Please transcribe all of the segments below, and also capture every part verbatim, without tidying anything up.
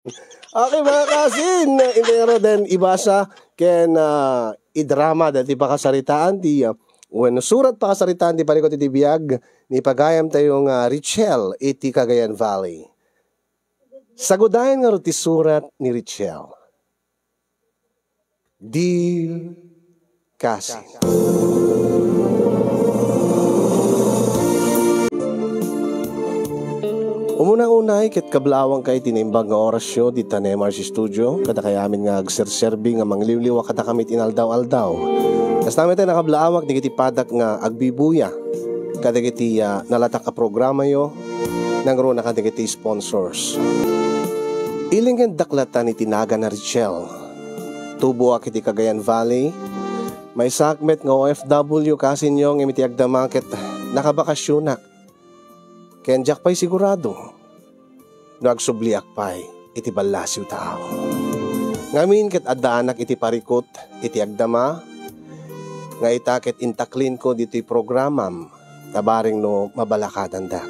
Okay, mga kasin, intay ngaruden ibasa ken, ah, idrama daytoy pakasaritaan ti, ah, wenno surat pakasaritaan ti parikut iti biag ni pagayamtayo nga Richelle iti Cagayan Valley. Sagudayen ngarud ti surat ni Richelle. Dear Kasin. Umuna unay ket kablaawangka iti naimbag nga orasyo dita Nemar's Studio, kadakay amin nga agserserbi nga mangliwliwa kadakami iti inaldaw-aldaw. Kasta met a nakablaawak dagiti padak nga agbibuya kadagiti, ah, nalatak a programayo, nangruna kadagiti sponsors. Ilingendak latta ni ti nagan a Richelle. Tuboak iti Cagayan Valley. Maysaak met nga O F W kasinyo ngem iti agdama ket nakabakasionak. Ken diak pay sigurado no agsubliak pay iti ballasiw taaw. Ngamin ket addaanak iti parikut iti agdama nga ita ket intaklinko ditoy programam ta bareng no mabalakadandak.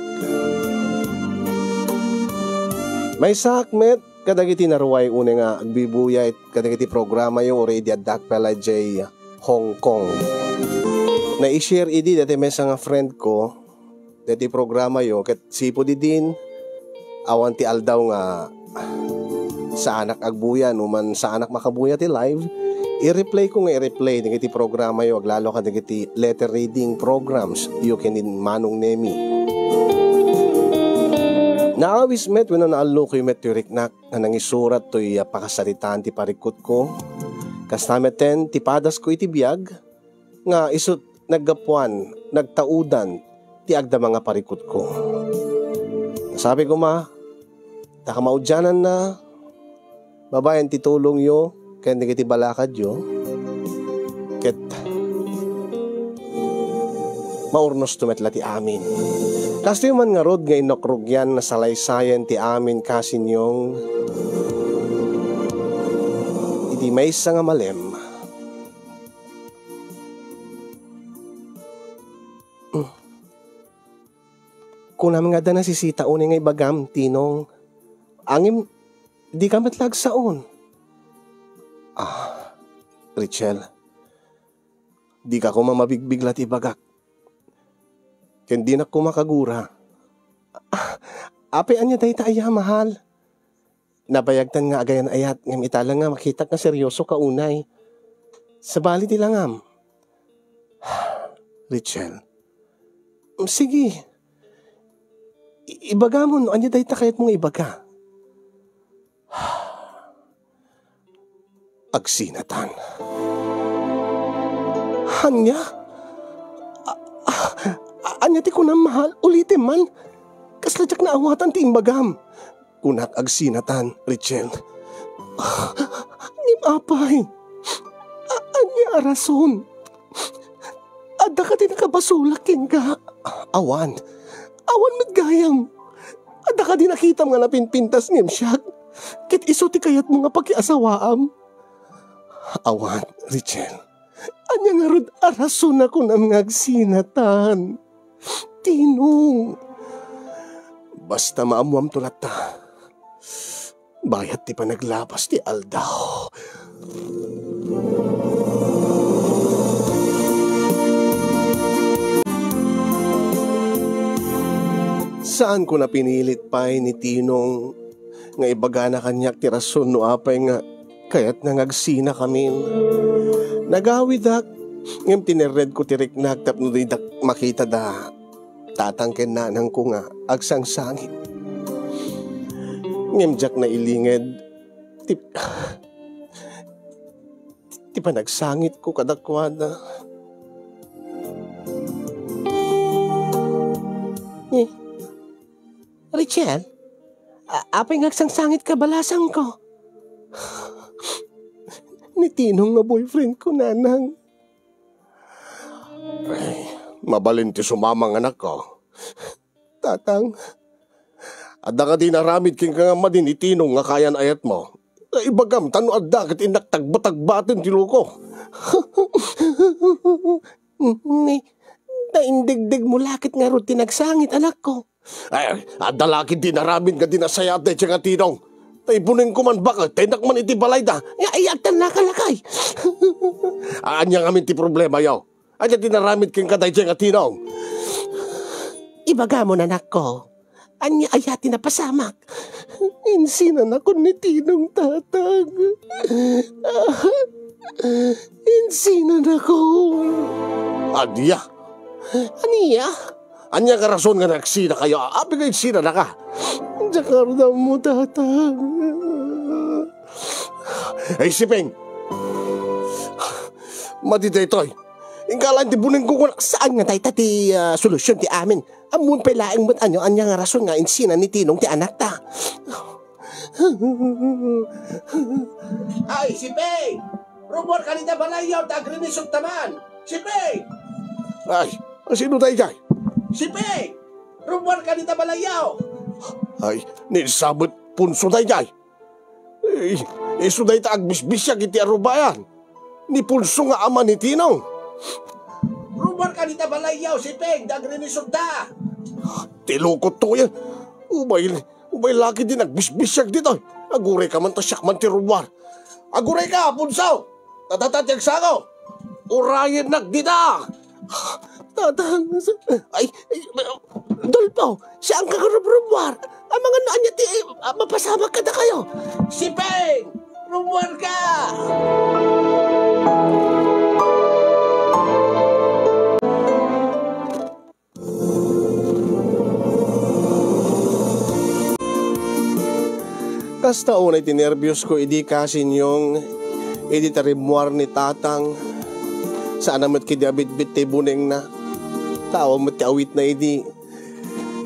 Maysaak met kadagiti naruay unay nga agbibuya it-, kadagiti programayo uray idi addaak pay idiay Hong Kong. Nai-share idi daytoy maysa nga friend ko, daytoy programayo, ket sipud idin, awan ti aldaw nga saanak agbuya, no man saanak makabuya ti live, i-replay ko nga i-replay dagiti programayo, aglalo kadagiti letter reading programs, yo ken ni Manong Nemi. Naawis met wenno naallukoy met ti riknak nga nangisurat toy, ah, pakasaritaan ti parikutko. Kasta metten ti padasko iti biag nga isu naggapuan, nagtaudan ti agdama nga parikutko. Nasabi koma, ta kamaudiananna, babaen ti tulongyo ken dagiti balakadyo, ket maurnosto met la ti amin. Kastoy man ngarud nga inrukrogian a salaysayen ti amin kasinyong iti maysa nga malem. Kunam nga adda nasisita unay nga ibagam, Tinong. Ngem dika met la agsaon. Ah, Richelle, dika koma mabigbigla ti ibagak. Ken dinak koma kagura. Ah, apay ania dayta aya, mahal? Nabayagtan nga agayan-ayat, ngem ita la nga makitak nga seryosoka unay. Sabali ti langam. Richelle. Sige. I-, ibagamon no ania dayta kayatmo nga ibaga. Agsinatan. Ania? A-, a-, ania ti kunam, mahal? Ulitem man. Kasla diak naawatan ti imbagam. Kunak agsinatan, Richelle. Ngem apay, a-, ania a rason? Adda kadi nakabasolak kenka? Awan. Awan met gayam. Adda kadi nakitam nga napinpintas ngem siak? Ket isu ti kayatmo nga pakiasawaam? Awan, Richelle. Ania ngarud a rason a kunam nga agsinatan? Tinong. Basta maammoamto latta. Bayat ti panaglabas ti aldaw. Saanko napinilit pay ni Tinong nga ibagana kaniak ti rason no apay nga kayatna nga agsinakamin. Nagawidak, ngem tinerredko ti riknak tapno didak makita da tatang ken nanangko nga agsangsangit. Ngem diak nailinged ti, ti panagsangitko kadakuada. Eh, Richelle, a-, apay nga agsangsangitka balasangko? Ni Tinong nga boyfriend ko, Nanang. Ay, mabalin ti sumamang, anakko. Tatang, adda kadi inaramid kenka nga madi ni Tinong nga kayan-ayatmo? Ibagam ta no adda ket innak tagbatagbati ti loko. Ni, naindegdegmo la ket ngarud ti nagsangit, anakko. Ay, adda la ket inaramid nga di nasayaat daytoy nga Tinong. Ay, bunengko man baket, ta innak man iti balayda. Nga, ay, agtan naka, lakay. Ania ngamin ti problemayo? Ania ti naramid kenka daydiay nga tinong? Ibagam, anakko. Ania aya ti napasamak? Insinanakon ni Tinong, Tatang. Insinanakon. Ania? Ania? Ania nga rason nga nagsinakayo? Apay nga insinanaka? Diak ngarud ammo, Tatang. Ay, Siping! Madi daytoy. Inka laeng ti bunengko kuna. Saan nga dayta ti, ah, solusyon ti amin? Ammom pay laeng met ania, ania nga rason nga insina ni Tinong ti anakta. Ay, Siping! Rummuarka dita balayyo, ta agrinisukta man! Siping! Ay, sino daydiay? Siping! Rummuarka dita balayyo! Ay, ni Elizabeth Punso daydiay. Eh, isu dayta agbisbisiag iti arubayan. Ni Punso nga ama ni Tinong. Rummuarka dita balayyo, Siping, ta agrinisukta. Ti lukotto yan. Ubay, ubay laki din agbisbisiag ditoy. Agurayka man ta siak man ti rummuar. Agurayka, Punso! Tatata ti agsako! Urayennak dita! Tatang, ay, ay, Dolfo, saanka nga rumrummuar? Amangan no ania ti, ah, mapasamak kadakayo. Siping! Rummuarka! Kasta unay ti nerbios ko idi, Kasinyong, idi ta rimmuar ni Tatang. Saan a met ketdi a bitbit ti bunengna. Tao met ti awitna idi.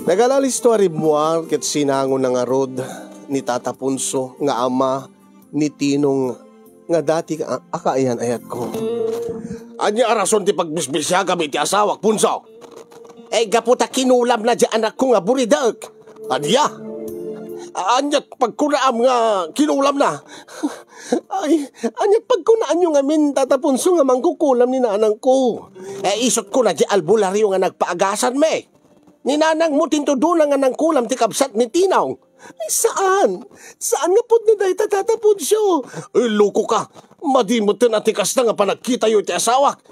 Nagalalisto a rimmuar ket sinangona ngarud ni Tata Punso nga ama ni Tinong nga dati a, a kaayan-ayatko. Ania a rason ti pagbisbisiagam iti asawak, Punso? Eh, gapu ta kinulamna di anakko nga buridek. Ania? Ania pagkunaam nga kinulamna? Ay, ania pagkunaanyo ngamin, Tata Punso, nga mangkukulam ni nanangko? Eh, isut' kuna di albularyo nga nagpaagasanmi. Ni nanangmo ti intudona nga nangkulam ti kabsat ni Tinong. Ay, saan? Saan nga pudno dayta, Tata Poncio? Ay, loko ka. Madi met a ti kasta nga panagkitayo iti asawak.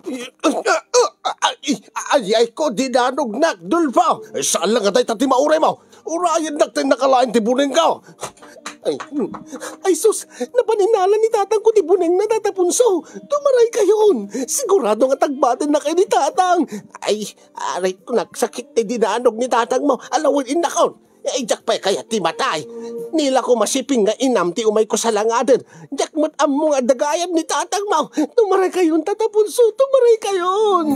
Ay, ay, ay, ko, dinanognak, Dolfo. Ay, saan lang nga dayta ti mauraymo? Urayennak ta innaka laeng ti bunengko. Ay, ay, sus, napaninala ni tatangko ti bunengna, Tata Poncio. Tumaraykayon. Sigurado nga tagbatennak ni tatang. Ay, aray ko, nagsakit ti dinanog ni tatangmo. Alawen innakon. Ay, diak pay kayat ti matay. Nila ko masiping nga inam ti umay ko salangaden. Diak met ammo nga adda gayam ni tatangmo. Tumaraykayon, Tata Poncio, tumaraykayon.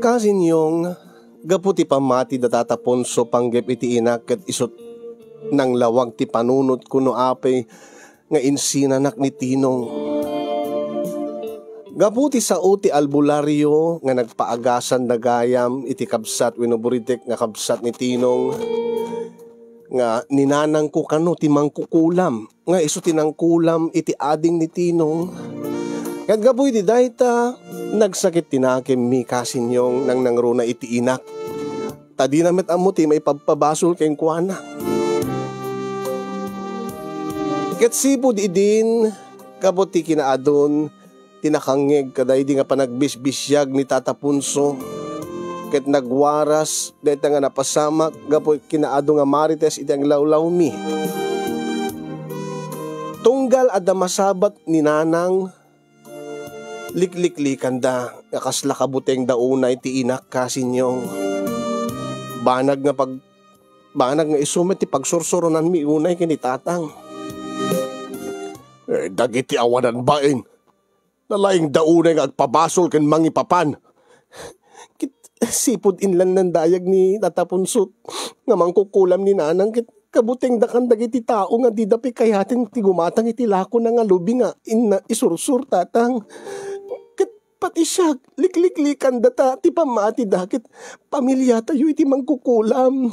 Kasinyong, gapu ti pammati da Tata Poncio panggep iti inak ket isut' nanglawag ti panunotko no apay nga insinanak ni Tinong. Gapu ti sao ti albularyo nga nagpaagasan da gayam iti kabsat wenno buritek nga kabsat ni Tinong, nga ni nanangko kano ti mangkukulam nga isu ti nangkulam iti ading ni Tinong. Ket gapu iti dayta, nagsakit ti nakemmi, Kasinyong, nangnangruna iti inak. Ta dina met ammo ti maipabpabasol kenkuana. Ket sipud idin, gapu ti kinaadun, ti nakangngeg kadaydi nga panagbisbisiag ni Tata Poncio, ket nagwaras dayta nga napasamak gapu kinaadu nga Marites iti aglawlawmi. Tunggal adda masabat ni Nanang, likliklikanda nga kasla kabutengda unay ti inak, Kasinyong. Banag nga pag-, banag nga isu met ti pagsursuronanmi unay ken ni Tatang. Eh, dagiti awanan bain, nalaingda unay nga agpabasol ken mangipapan. Ket sipud inlan nandayag ni Tata Poncio nga mangkukulam ni Nanang ket kabutengda kan dagiti tao nga dida pay kayaten ti gumatang iti lakona nga lubi nga inna isursur, Tatang. Ket pati siak, likliklikanda ta ti pammatida ket pamiliatayo iti mangkukulam.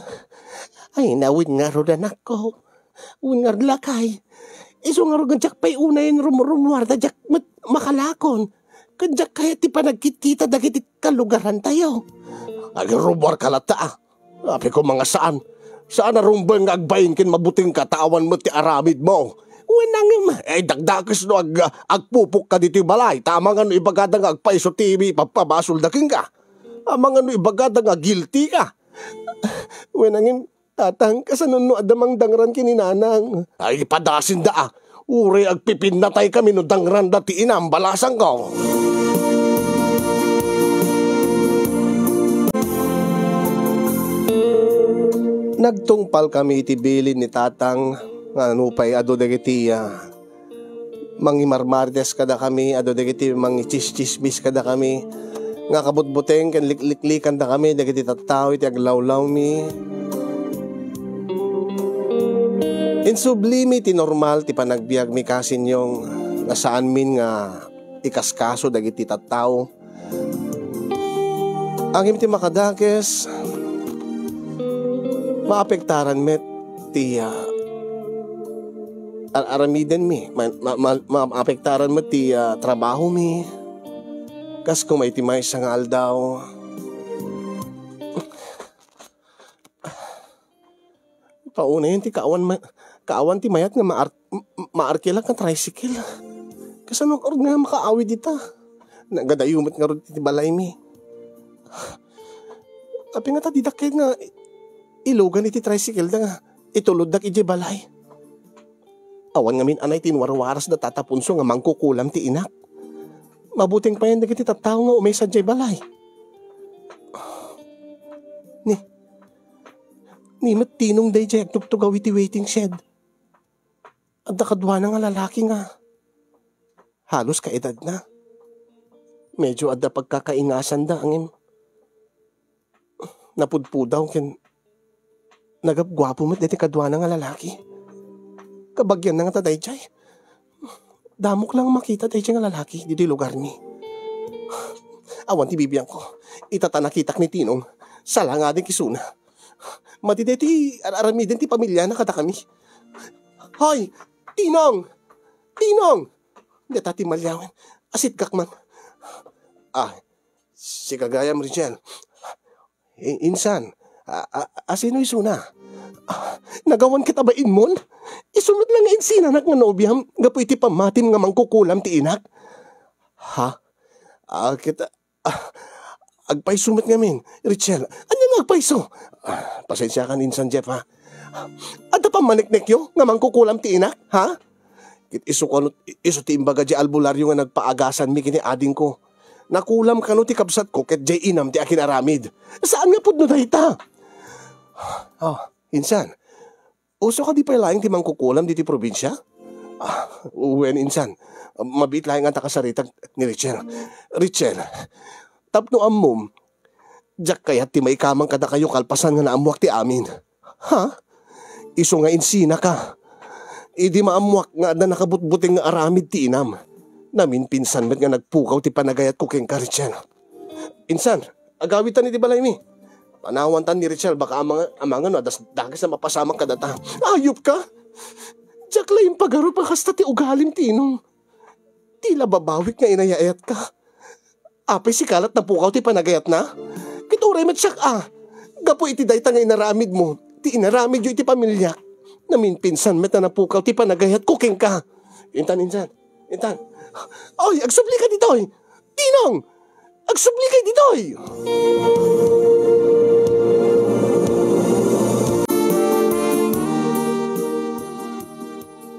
Ay, nawen ngarud, anakko. Wen ngarud, lakay. Isu ngarud nga diak pay unayen rumrummuar ta diak met makalakon. Ken diak kayat ti panagkitkita dagiti kalugarantayo. Agrubuarka latta, a. Apay koma nga saan. Saan a rumbeng nga agbain ken mabutengka ta awan met ti aramidmo. Wen nangem, eh, dakdakes no ag-, agpupokka ditoy balay, ta amangan no ibagada nga agpayso ti ipappabasolda kenka. Amangan no ibagada nga guilty ka. Wen nangem, Tatang, kasano no adda mangdangran ken ni Nanang? Ay, padasinda, a. Uray agpipinnataykami no dangranda ti inam, balasangko. Nagtungpalkami iti bilin ni Tatang nga nupay adu dagiti, ah, mangimarmarites kadakami, adu dagiti mangitsistsismis kadakami, nga kabutbuteng ken likliklikandakami dagiti tattao iti aglawlawmi. Insublimi ti normal ti panagbiagmi, kasinyong, nga saanmin nga ikaskaso dagiti tattao. Ngem ti makadakes, maapektaran met ti, ah, ar-, aramidenmi. Ma-, ma-, ma-, maapektaran met ti, ah, trabahomi. Kas kuma iti maysa nga aldaw, Paunay ti kaawan ma-, kaawan ti mayat nga maar-, m-, m-, maarkilak nga tricycle. Kasano ngarud nga makaawid ita? Nagadayo met ngarud iti balaymi. Apay ngata didak ket nga ilugan iti tricycle da nga ituloddak idiay balay? Awan ngamin anay ti inwarwaras da Tata Punso nga mangkukulam ti inak. Mabuteng payen dagiti tattao nga umay sadiay balay. Ni, ni met Tinong daydiay agtugtugaw iti waiting shed. Adda kaduana nga lalaki nga halos kaedadna. Medyo adda pagkakaingasanda, ngem napudpudaw ken nagapguapo met daytoy kaduana nga lalaki. Kabagianna ngata daydiay. Damok lang makita daydiay nga lalaki ditoy lugarmi. Awan ti bibiangko. Ita ta nakitak ni Tinong, salangaden isuna. Madi daytoy ar-aramiden ti pamiliana kadakami. Hoy! Tinong! Tinong! Dita ti maliawen. Asitgak man. Ah, sika gayam, Richel. I-, insan, a, a, asino isuna? Ah, nagawan ket abainmon? Isu met la nga insinanak nga nobiam gapu iti pammatim nga mangkukulam ti inak. Ha? Ah, ket, ah, agpayso met ngamin, Richel. Ania nga agpayso? Ah, pasensiakan, Insan Jeff, ha? Adda pammaneknekyo nga mangkukulam ti inak, ha? Ket isu kano, isu ti imbaga diay albularyo nga nagpaagasanmi ken ni adingko. Nakulam kano ti kabsatko ket diay inam ti akinaramid. Saan nga pudno dayta? Oh, insan, uso kadi pay laeng ti mangkukulam ditoy probinsia? Ah, wen, insan, mabiit laeng nga ta kasaritak ni Richel. Richel, tapno ammom, diak kayat ti maikamang kadakayo kalpasan nga naammoak ti amin. Ha? Isu nga insinaka. Idi maammoak nga adda nakabutbuteng nga aramid ti inam, naminpinsan met nga nagpukaw ti panagayatko kenka, Richel. Insan, agawidtan iti balaymi. Panawantan ni Richel, baka amang-, amangan no adda dakes a mapasamak kadata. Ayupka! Diak la impagarup a kasta ti ugalim, Tinong. Ti la babawik nga inayayatka. Apay, sika lat napukaw ti panagayatna? Ket uray met siak a, gapu iti dayta nga inaramidmo, ti inaramidyo iti pamiliak, naminpinsan met a napukaw ti panagayatko kenka. Intan, insan. Intan. Oy, agsublika ditoy! Tinong! Agsublika ditoy!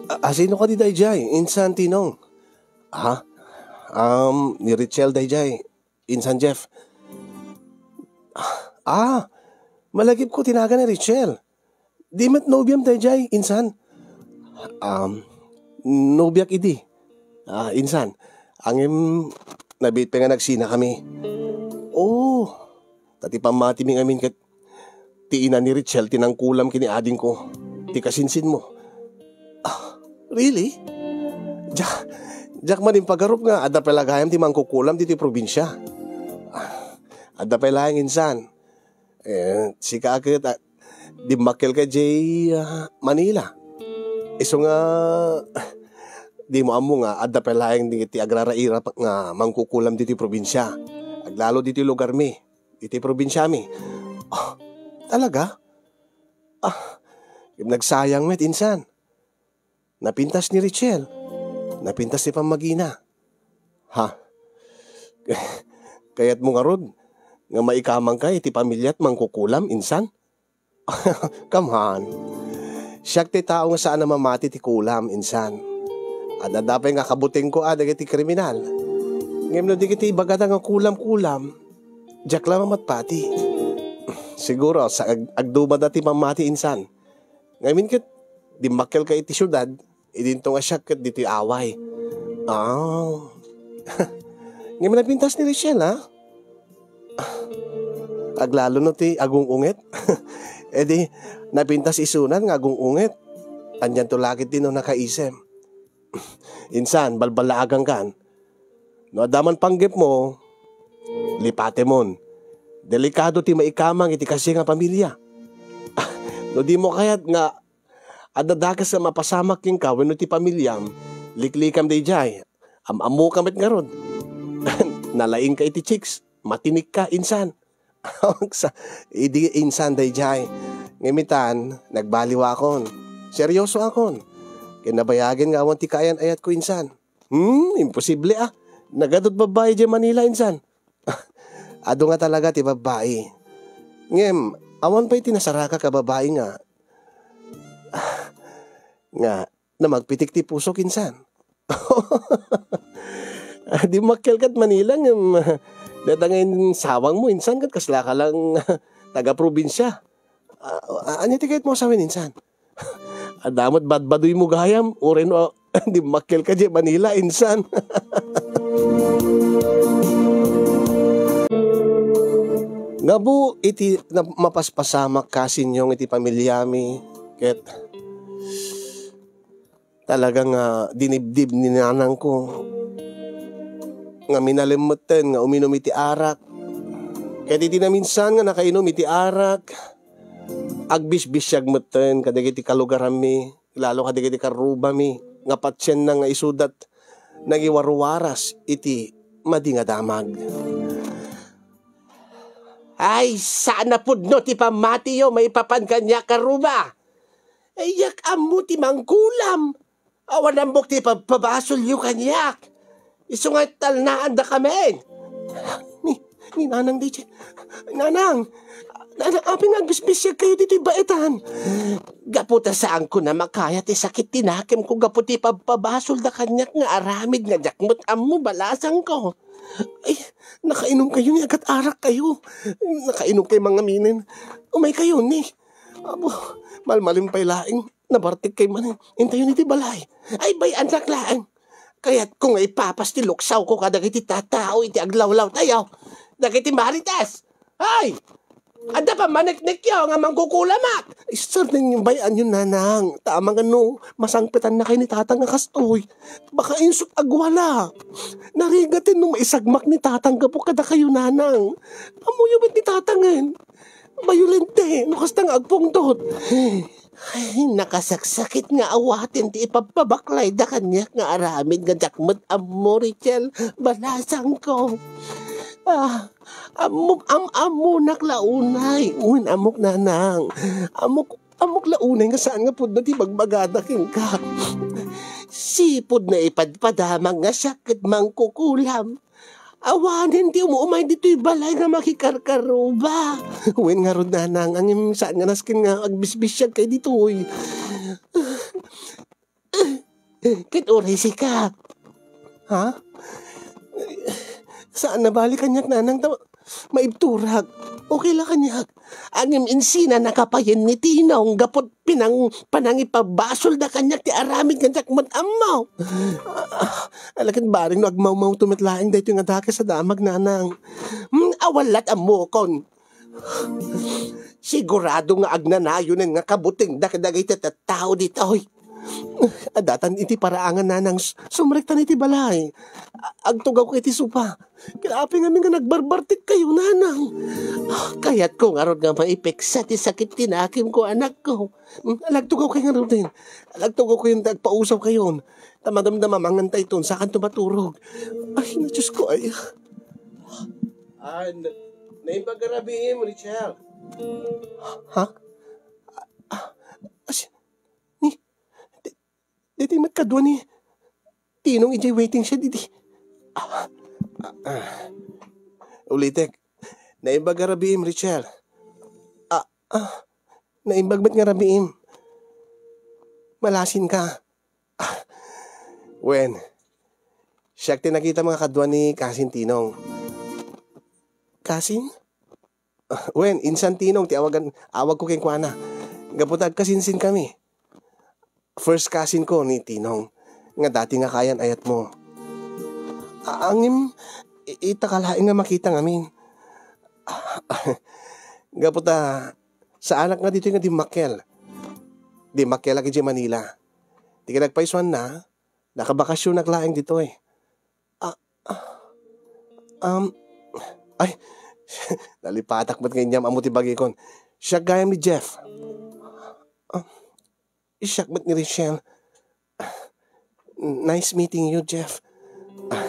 A-, asino kadi daydiay, insan, Tinong? Ha? Um, ni Richel daydiay, Insan Jeff. Ah, malagipko ti nagan ni Richel. Di met nobiam daydiay, insan? Um, nobiak idi. Ah, insan, ngem nabiit pay nga nagsinakami. Oh, ta ti pammatimi ngamin ket ti ina ni Richel ti nangkulam ken ni adingko, ti kasinsinmo. Ah, really? Diak, diak man impagarup nga adda pay la gayam ti mangkukulam ditoy probinsia. Ah, adda pay laeng, insan. Eh, sika ket, ah, dimmakkelka idiay, ah, Manila. Isu nga, dimo ammo nga adda pay laeng dagiti agraraira nga mangkukulam ditoy probinsia. Aglalo ditoy lugarmi. iti probinsiami. Ah, talaga? Ah, nagsayang met, insan. Napintas ni Richelle. Napintas ti pammagina. Ha? Kayatmo ngarud nga maikamangka iti pamiliat mangkukulam, insan? Come on. Siak ti tao nga saan a mamati ti kulam, insan. Adda pay nga kabutengko a dagiti kriminal. Ngem no dagiti ibagada nga kulam-kulam, diak la mamatpati. Siguro, sa ag-, agdumada ti mamati, insan. Ngamin ket, dimmakkelka iti siudad, idinto nga siak ket ditoy away. Ah. Ngem napintas ni Richelle, ha? Aglalo no ti agung-unget. Edi, napintas isunan nga agung-unget. Anianto la ketdi no nakaisem? Insan, balbalaagangkan. No adda man panggepmo, lipatemon. Delikado ti maikamang iti kasia nga pamilia. No dimo kayat nga adda dakes nga mapasamak kenka wenno ti pamiliam, liklikam daydiay. Am-ammokam met ngarud. Nalaingka iti chicks. Matinikka, insan. Sa-, idi insan daydiay. Ngem itan, nagbaliwakon. Seriosoakon. Ket nabayagen nga awan ti kaayan-ayatko, insan. Hmm, imposible a. Nagadut babbai idiay Manila, insan. Adu nga talaga ti babbai. Ngem, awan pay ti nasarakak a babbai nga, nga namagpitik ti pusok, insan. Dimmakkelka iti Manila ngem, dayta nga insawangmo, insan, ket kaslaka lang taga-probinsia. Ah, ah, ania ti kayatmo a sawen, insan? Adda met badbadoymo gayam, uray no, dimmakkelka idiay Manila, insan. Gapu iti na-, mapaspasamak kasin iti pamiliami, ket talaga nga dinibdib ni nanangko nga minalem metten nga uminum iti arak. Ket iti naminsan nga nakainom iti arak, agbisbisiag metten kadagiti kalugaranmi, lalo kadagiti karrubami nga patienna nga isuda ti nangiwarwaras iti madi nga damag. Ay, saan a pudno ti pammatiyo maipapan kaniak, karruba! Diak ammo ti mangkulam. Awan ammok ti pabpabasolyo kaniak. Isu nga talnaandakamin. Ni, ni Nanang daydiay. Nanang! Nanang, apay nga agbisbisiagkayo ditoy baetan? Gapu ta saanko a makaya ti sakit ti nakemko gapu ti pabpabasolda kaniak nga aramid nga diak met ammo balasangko. Ay, nakainumkayo ni agat arakkayo. Nakainumkayo mangaminen. Umaykayo ni. Abo, malmalem pay laeng. Nabartikkay manen. Intayon iti balay. Ay, bay-annak laeng. Kayatko nga ipapas ti luksawko kadagiti tattao iti aglawlawtayo. Dagiti marites. Ay! Adda pammaneknekyo nga mangkukulamak. Ay, sardenyo, bay-anyo, nanang. Ta amangan no, masangpetannakay ni tatang nga kastoy. Baka insut agwala. Narigaten no maisagmak ni tatang gapu kadakayo, nanang. Ammoyo met ni tatangen. Bayolente, no kasta nga agpungtot. Ay, nakasaksakit nga awaten ti ipabpabaklayda kaniak nga aramid nga diak met ammo, Richelle, balasangko. Ah, ammok, am-, ammonak la unay. Wen, ammok, nanang. Ammok, ammok la unay nga saan nga pudno ti bagbagada kenka. Sipud naipadpadamag nga siak ket mangkukulam. Awanen ti umuumay ditoy balay nga makikarkaruba. Wen ngarud, nanang, ngem saan nga nasken nga agbisbisiagkay ditoy. Ket uray sika. Ha? Saan a bale kaniak, nanang, ta maibturak. Okay la kaniak. Ngem insina nakapayen ni Tinong gapu pinang-, panangipabasolda kaniak ti aramid nga diak met ammo. Ah, ala ket bareng no agmawmawto met laeng daytoy nga dakes a damag, nanang. Hmm, awan la't ammokon. Sigurado nga agnanayonen nga kabutengda kadagiti tattao ditoy. Adda tan iti paraangan, nanang, s-, sumrektan iti balay. A-, agtugawko iti sopa. Ket apay ngamin nga nagbarbartikkayo, nanang? Ah, kayatko ngarud nga maipeksa ti sakit ti nakemko, anakko. Hmm, agtugawkayo ngaruden. Agtugawkayon ta agpausawkayon. Ta madamdama mangantayton, sakanto maturog. Ay, na, Diyos ko, ay. Ay, na-, Naimbag a rabiim, Richelle. Ha? Ah, ah, as-, ni, di, di, di met kadua ni Tinong idiay waiting shed idi. Ah, ah, ah. Ulitek. Naimbag a rabiim, Richelle. Ah, ah. Naimbag met nga rabiim. Malasin ka. Ah, wen, siak ti nakita nga kadua ni Kasin Tinong. Kasin? Ah, wen, insan Tinong ti awagan, awag ko kenkuana. Gapu ta agkasinsin kami. First cousin ko ni Tinong, nga dati nga kaayan-ayatmo. A-, angem, i-, ita ka laeng nga makita ngamin. Gapu ta, saanak nga ditoy nga dimmakkel. Dimmakkelak idiay Manila. Ti kinagpaisuanna, nakabakasionak laeng ditoy. Ah, ah, um, ay, nalipatak met nga inyam ammo ti bagikon. Siak gayam ni Jeff. Ah, siak met ni Richelle. Nice meeting you, Jeff. Ah,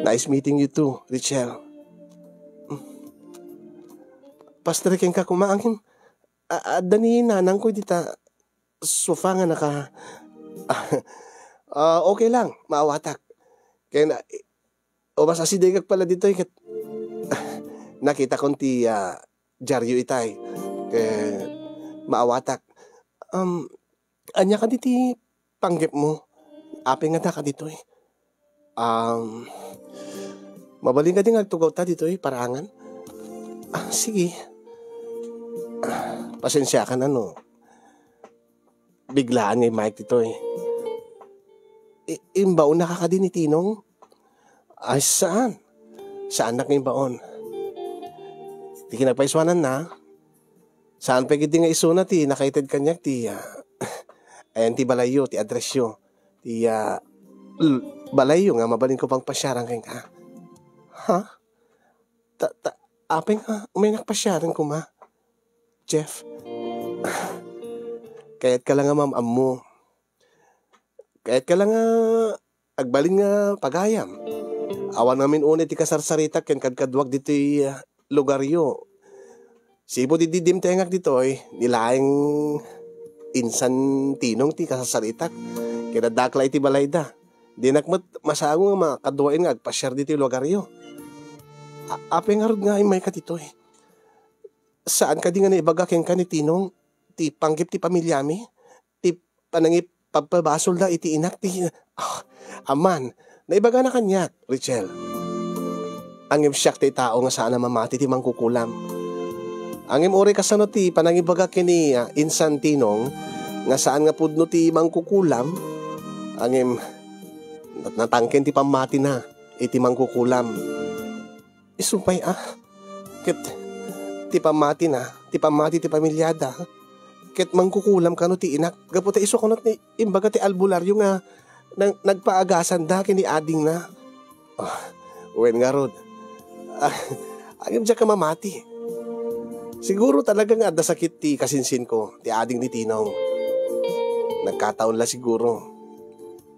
nice meeting you too, Richelle. Pastor kenka koma, angem, a-, adda ni nanangko dita sofa nga naka-, ah, okay lang, maawatak. Ken, ah, o, mas asidegak pala ditoy ket nakitakon ti, ah, diario itay. Ket maawatak. Um, ania kadi ti panggepmo? Apay nga adda ka ditoy? Um, mabalin kadi nga agtugawta ditoy, parangan? Ah, sige. Ah, pasensiakan, ano. Biglaan nga immayek ditoy. I-, imbaonnaka kadi ni Tinong? Ay, saan? Saannak nga imbaon. Ti kinagpaisuananna, saan pay ketdi nga isuna ti nakaited kaniak ti, ah, ayan ti balayyo, ti addressyo. Ti, ah, l-, balayyo nga mabalinko pagpasiaran kenka. Ha? Ta, ta, apay nga umaynak pasiaran koma, Jeff? Kayatka la nga maam-ammo. Kayatka la nga agbalin nga pagayam. Awan ngamin unay ti kasarsaritak ken kadkaduak ditoy, ah, lugaryo. Sipud idi dimtengak ditoy, ni laeng insan Tinong ti kasarsaritak. Ken addak la iti balayda. Dinak met masango nga makaduaen nga agpasiar ditoy lugaryo. A-, apay ngarud nga immayka ditoy? Saan kadi nga naibaga kenka ni Tinong ti panggep ti pamiliami? Ti panangipabpabasolda iti inak ti, ah, aman, naibagana kaniak, Richelle. Ngem siak ti tao nga saan a mamati ti mangkukulam. Ngem uray kasano ti panangibaga ken ni, ah, insan Tinong nga saan nga pudno ti mangkukulam, ngem nat-, natangken ti pammatina iti mangkukulam. Isu pay a, ket ti pammatina, ti pammati ti pamiliada, ket mangkukulam kano ti inak, gapu ta isu kano ti imbaga ti albularyo nga nag-, nagpaagasanda ken ni adingna. Ah, wen ngarud. Ah, ngem diak mamati. Siguro talaga nga adda sakit ti kasinsinko, ti ading ni Tinong. Nagkataon la siguro.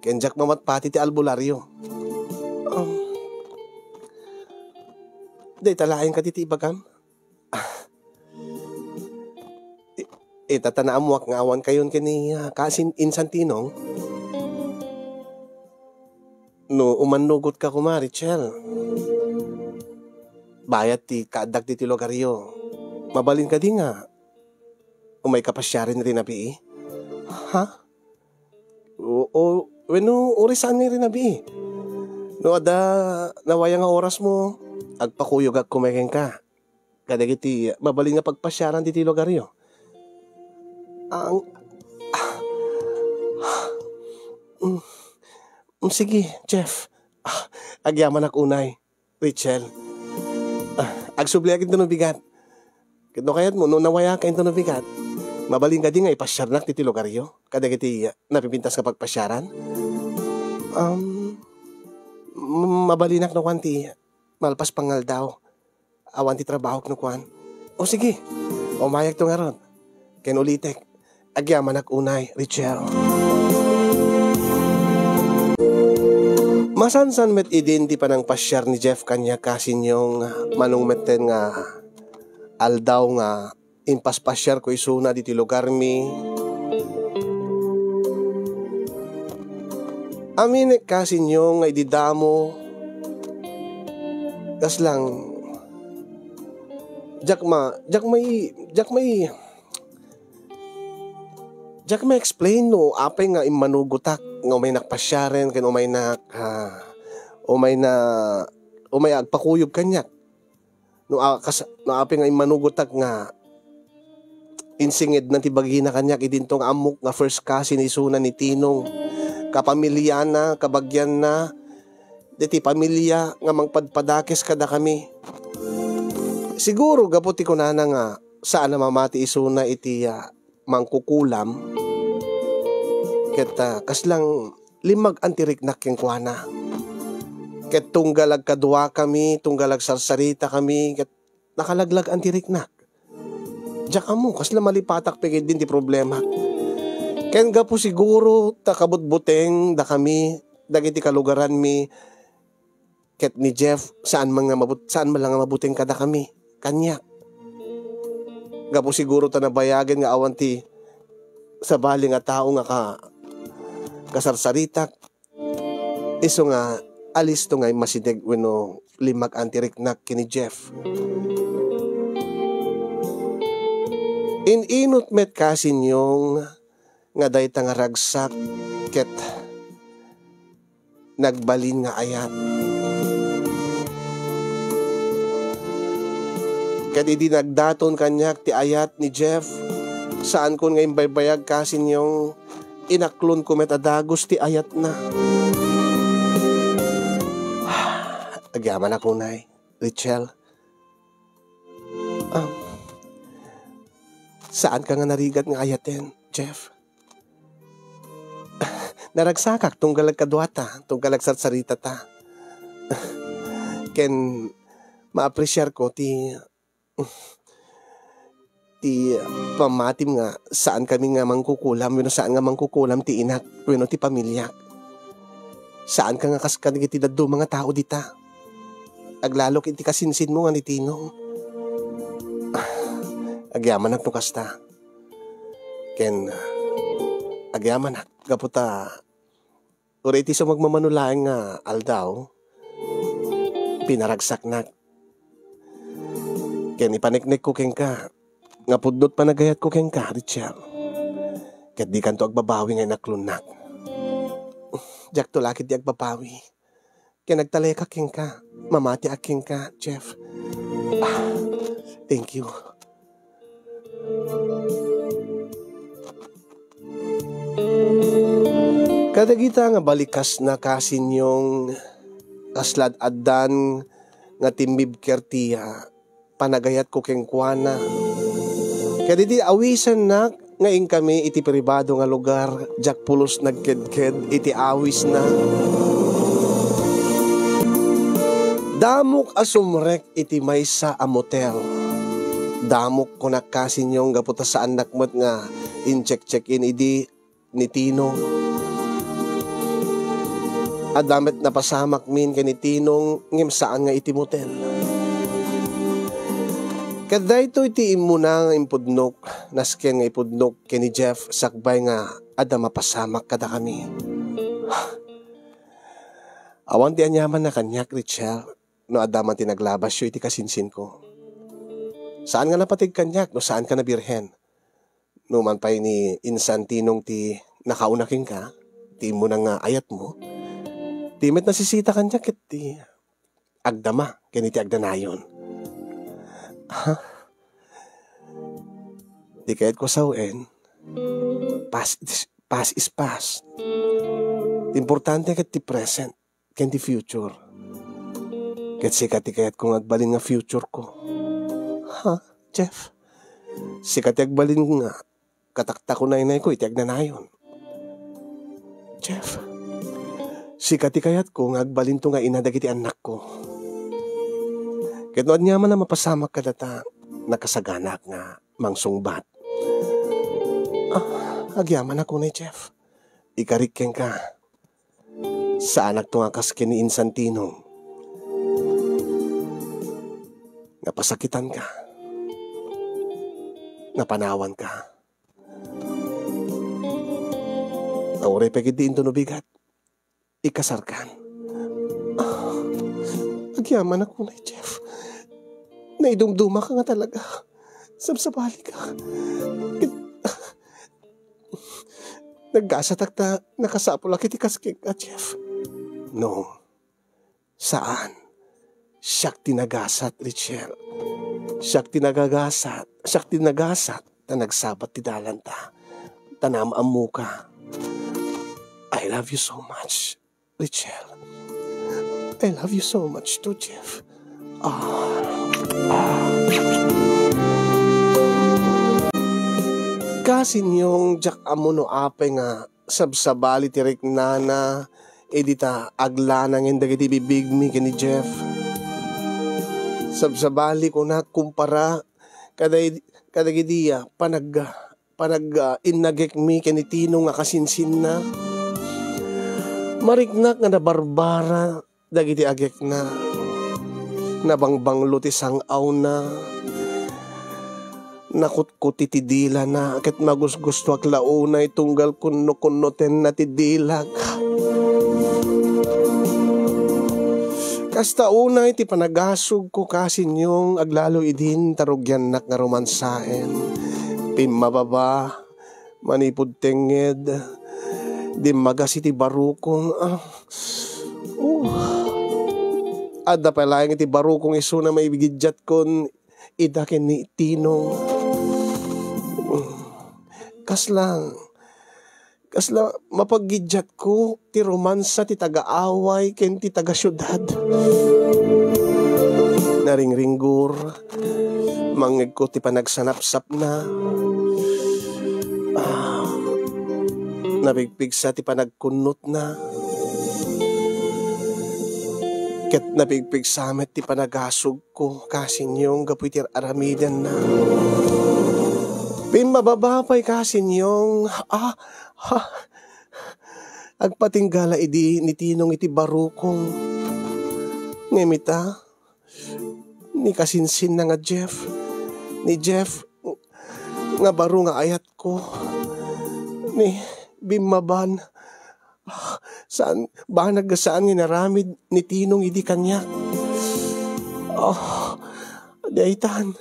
Ken diak mamatpati ti albularyo. Um, Dayta laeng kadi ti ibagam? Ah. I-, ita ta naammuak nga awan kayon ken ni, ah, kasin-, insan Tinong. No umannugot ka koma, Richelle. Bayat ti kaaddak ditoy lugaryo. Mabalin kadi nga umay ka pasiaren rinabii? Ha? O, o, wenno, uray saan nga rinabii. No adda nawaya nga orasmo, agpakuyogak koma kenka kadagiti mabalin nga pagpasiaran ditoy lugaryo. Ang, ah, mm, mm, sige, Jeff. Ah, agyamanak unay. Richelle. Ah, agsubliak intono bigat. Ket no kayatmo, no nawayaka intono bigat, mabalin kadi nga ipasiarnak ditoy lugaryo kadagiti, ah, napipintas nga pagpasiaran? Um, m-, mabalinak no kuan ti malpas pangaldaw. Awan ti trabahok no kuan. O sige, umayakto ngarud. Ken ulitek, agyamanak unay, Richelle. Masansan met idin ti panangpasiar ni Jeff kaniak, kasinyo, nga manong metten nga aldaw nga impaspasiarko isuna ditoy lugarmi. Aminek, kasinyo, nga idi damo, kas lang, diak ma-, diak mai-, diak mai-, diak ma-explain no apay nga immanugotak nga umaynak pasiaren ken umaynak, ah, umayna-, umay agpakuyog kaniak. No, a-, kas-, no apay nga immanugotak nga insingedna ti bagina kaniak idinto nga ammok nga first cousin isuna ni Tinong, kapamiliana, kabagianna, diti pamilia nga mangpadpadakes kadakami. Siguro gapu ti kunana nga saan a mamati isuna iti, ah, mangkukulam, ket, ah, kaslang limmag-an ti riknak kenkuana. Ket tunggal agkaduakami, tunggal agsarsaritakami, ket nakalaglag-an ti riknak. Diak ammo, kasla malipatak pay ketdin ti problema. Ken gapu siguro ta kabutbuteng dakami dagiti kalugaranmi, ket ni Jeff, saan man nga mabut-, saan man la nga mabuteng kadakami, kaniak. Gapu siguro ta nabayagen nga awan ti sabali nga tao nga ka-, kasarsaritak, isu nga alisto nga immasideg wenno limmag-an ti riknak ken ni Jeff. In-inut met, kasinyo, nga dayta nga ragsak ket nagbalin nga ayat. Ket idi nagdaton kaniak ti ayat ni Jeff, saankon nga imbaybayag, kasinyo, inaklonko met a dagus ti ayatna. Agyamanak unay, Rachel. Ah, saanka nga narigat nga ayaten, Jeff. Naragsakak tunggal agkaduata, tunggal agsarsaritata. Ken maapresiarko ti, ti pammatim nga saankami nga mangkukulam wenno saan nga mangkukulam ti inak wenno ti pamiliak. Saanka nga kas kadagiti dadduma nga tao dita. Aglalok iti kasinsinmo nga ni Tinong. Agyamanak no kasta. Ken agyamanak gapu ta uray iti sumagmamano laeng nga aldaw, pinaragsaknak. Ken ipaneknekko kenka nga pudno ti panagayatko kenka, Rachel. Ket dikanto agbabawi nga inaklonnak. Diakto la ketdi agbabawi. Ken agtalekak kenka. Mamatiak kenka, Jeff. Ah, thank you. Kadagita nga balikasna, kasinyo, kasla ad-addan nga timmibker ti, ah, panagayatko kenkuana. Ket idi awisennak nga inkami iti pribado nga lugar, diak pulos nagkedked iti awisna. Damok a sumrek iti maysa a motel. Damok, kunak, kasinyo, gapu ta saannak met nga in-check-check-in idi ni Tinong. Adda met napasamakmin ken ni Tinong ngem saan nga iti motel. Ket daytoy ti immuna nga impudnok, nasken nga ipudnok ken ni Jeff sakbay nga adda mapasamak kadakami. Awan ti aniamanna kaniak, Rachel, no adda man ti naglabasyo iti kasinsinko. Saan nga napateg kaniak no saanka nabirhen. Numan pay ni insan Tinong ti nakauna kenka, ti immuna nga ayatmo, ti met nasisita kaniak ket ti agdama ken iti agdanayon. Ha? Ti kayatko sawen, past is, past is past. Importante ket ti present ken ti future. Ket sika ti kayatko nga agbalin nga future ko. Ha, Jeff? Sika ti agbalin nga kataktakunaynayko iti agnanayon. Jeff, sika ti kayatko nga agbalinto nga ina dagiti annakko. Ket no aniaman a mapasamak kadata, nakasaganaak nga mangsungbat. Ah, agyamanak unay, Jeff. Ikarik kenka. Saanakto nga kas ken ni insan Tinong. Napasakitanka. Napanawanka. Uray pay ketdi intono bigat, ikasarkan. Ah, agyamanak unay, Jeff. Naidumdumaka nga talaga. Sabsabalika. Naggasatak ta nakasapulak iti kas kenka, Jeff. No. Saan. Siak ti nagasat, Richelle. Siak ti nagagasat. Siak ti nagasat ta nagsabat ti dalanta. Ta naam-ammoka. I love you so much, Richelle. I love you so much too, Jeff. Ah. Ah. Kasinyong diak ammo no apay nga sabsabali ti riknana idi ta aglanangen dagiti bibigmi ken ni Jeff. Sabsabali kunak kumpara kaday-, kadagidi a panag-, panag-, ah, innagekmi ken ni Tino nga kasinsinna. Mariknak nga nabarbara dagiti agekna. Nabangbanglo ti sang-awna. Nakutkuti ti dilana, ket magusgustoak la unay tunggal kunnokunnotenna ti dilak. Kasta unay ti panagasugko, kasinyong, aglalo idin ta rugiannak nga romansaen. Pimmababa, manipud tengnged, dimmagas iti barukong. Ah, oh. Adda pay laeng iti barukong isuna maibigiddiatkon ida ken ni Tino. Kasla, kasla mapaggiddiatko ti romansa ti taga-away ken ti taga-siudad. Naringringgor, mangngegko ti panagsanapsapna. Ah, napigpigsa ti panagkunnotna. Ket napigpigsa met ti panagasugko, kasinyong, gapu iti ar-aramidenna. Pimmababa pay, kasinyong. Ah, ha. Agpatingga la idi ni Tinong iti barukong. Ngem ita, ni kasinsinna nga Jeff, ni Jeff nga baro nga ayatko, ni bimmaban. Ah, saan, banag nga saan nga inaramid ni Tinong idi kaniak. Ah, daytan.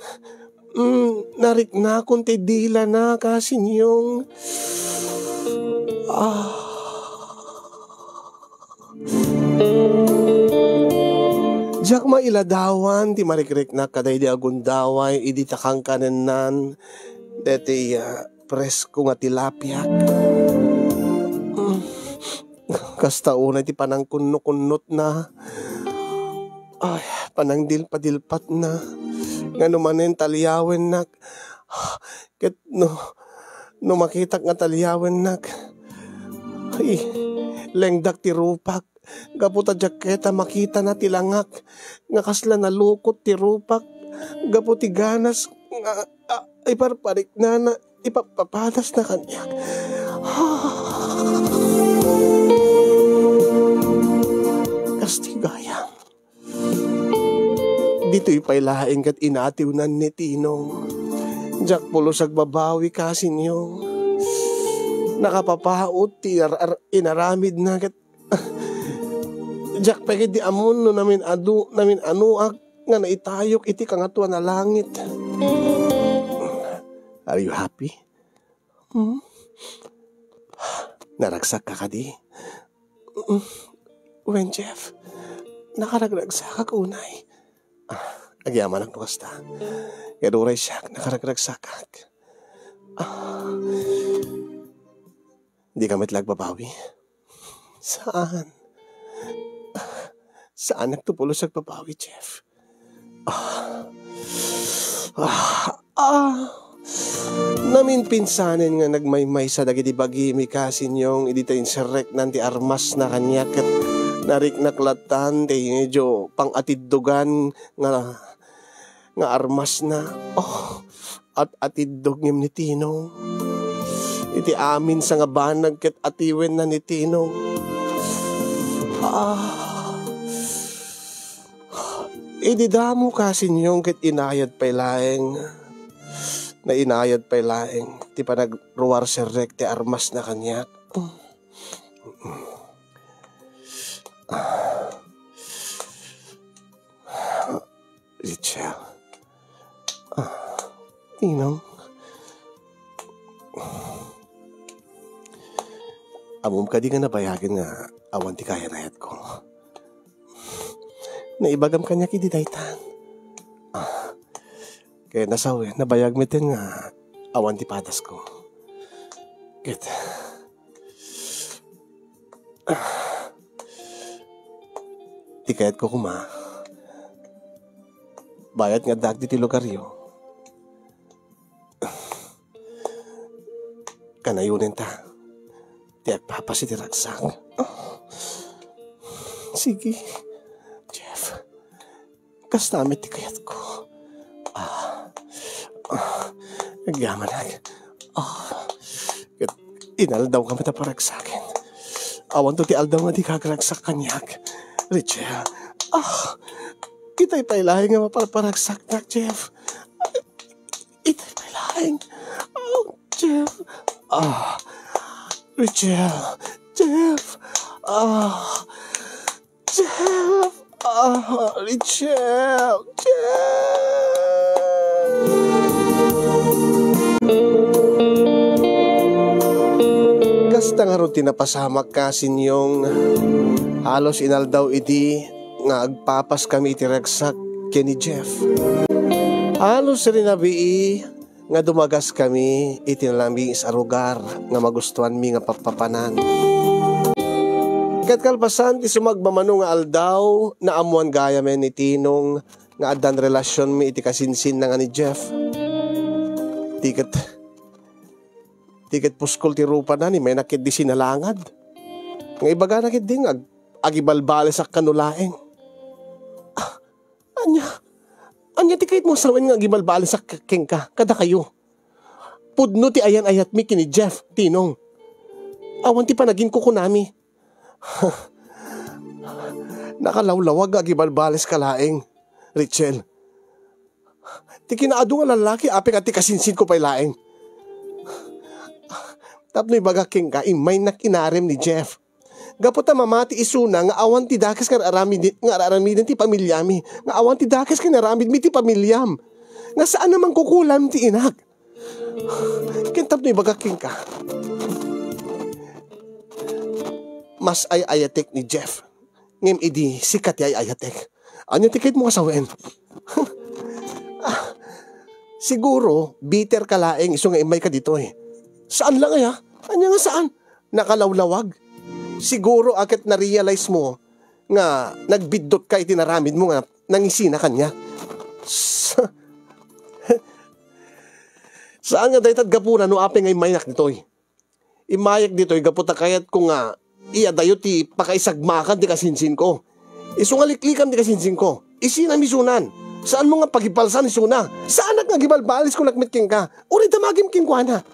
Mm, nariknakon ti dilana, kasinyong. Ah. Diak mailadawan ti marikriknak kadaydi a gundaway idi ta kankanennan daytoy, ah, presko nga tilapiak. Mm. Kasta unay ti panangkunnokunnotna. Ay, panangdilpadilpatna. Ngano manen taliawennak. Ket no, no makitak nga taliawennak, ay, lengdak ti rupak. Gapu ta diak keta makitana ti langak nga kasla nalukot ti rupak gapu ti ganas nga, ah, iparpariknana, ipappapadasna kaniak. Kas ti gayam. Ditoy pay laeng ket inatiwnan ni Tinong. Diak pulos agbabawi, kasinyong. Nakapapaut ti ar-, ar-, inaramidna ket diak pay ketdi ammon no namin-adu-, namin-anoak nga naitayok iti Kangatoan a Langit. Are you happy? Hmm? Naragsakka kadi? Mm. Wen, Jeff, nakaragragsakak unay. Ah, agyamanak no kasta. Ket uray siak, nakaragragsakak. Ah. Dika met la agbabawi? Saan. Saanak to pulos agbabawi, Jeff. Ah. Ah. Ah. Naminpinsanen nga nagmaymaysa dagiti bagimi, kasinyong, idi ta inserreknan ti armasna kaniak ket nariknak lattan ti medyo pang-atiddogan nga, nga armasna. Oh, at-atiddog ngem ni Tino. Iti amin sa nga banag ket atiwenna ni Tino. Ah. Idi damo kasinyo ket inayad pay laeng. Nainayad pay laeng ti panagruarserrek ti armasna kaniak. Rachel. Ah, Ninong. Ammom kadi nga nabayagen nga awan ti kayanayatko? Naibagam kaniak idi daytan. Ah, kaya nasawen, nabayag metten nga awan ti padasko. Ket, ah, ti kayatko koma, bayat nga addaak ditoy lugaryo. Kanayonenta ti agpapas iti ragsak. Sige, Jeff. Kasta met ti kayatko. Ah. Ah. Agyamanak. Ah. Ket inaldawka met a paragsaken. Awanto ti aldaw nga dika agragsak kaniak, Rachel. Ah. Itay pay laeng nga maparparagsaknak, Jeff. Itay pay laeng. Oh, Jeff. Ah. Rachel. Jeff. Ah. Jeff. Ah, Rachel. Jeff. Kasta ngarud ti napasamak, Kasinyong. Halos inaldaw idi nga agpapas kami iti ragsak ken ni Jeff. Halos rinabii nga dumagas kami iti nalamiis a rugar nga magustuanmi nga pappapanan. Ket kalpasan ti sumagmamano nga aldaw, naammoan gayamen ni Tinong nga addan relasionmi iti kasinsinna nga ni Jeff. Ti ket, ti ket puskol ti rupana, immaynak ketdi sinalangad. Nga ibagana ketdi nga ag-, agibalbalisak kano laeng. Ah, ania? Ania ti kayatmo a sawen nga agibalbalisak k-, kenka, kadakayo? Pudno ti ayan-ayatmi ken ni Jeff, Tinong. Awan ti panaginkukunami. Nakalawlawag nga agibalbaliska laeng, Rachel. Ti kinaadu nga lallaki, apay nga ti kasinsinko pay laeng. Tapno ibagak kenka, immaynak inarem ni Jeff. Gapu ta mamati isuna nga awan ti dakes nga ar-aramid-, nga ar-aramiden ti pamiliami, nga awan ti dakes nga inaramidmi ti pamiliam, nga saan a mangkukulam ti inak. Ken tapno ibagak kenka, mas ay-ayatek ni Jeff, ngem idi sika ti ay-ayatek. Ania ti kayatmo a sawen? Ah, siguro, bitter ka laeng isu nga immayka ditoy. Saan lang aya? Ania nga saan? Nakalawlawag. Siguro a ket na-realize mo nga nagbiddutka iti naramidmo nga nangisina kaniak. Sa-, saan nga dayta ti gapuna no apay nga immaynak ditoy? Immayak ditoy gapu ta kayatko nga iyadayo ti pakaisagmakan ti kasinsinko. Isu nga liklikam ti kasinsinko. Isinam isunan. Saanmo nga pagipalsan isuna. Saanak nga agibalbalisko laeng met kenka. Uray damagim kenkuana.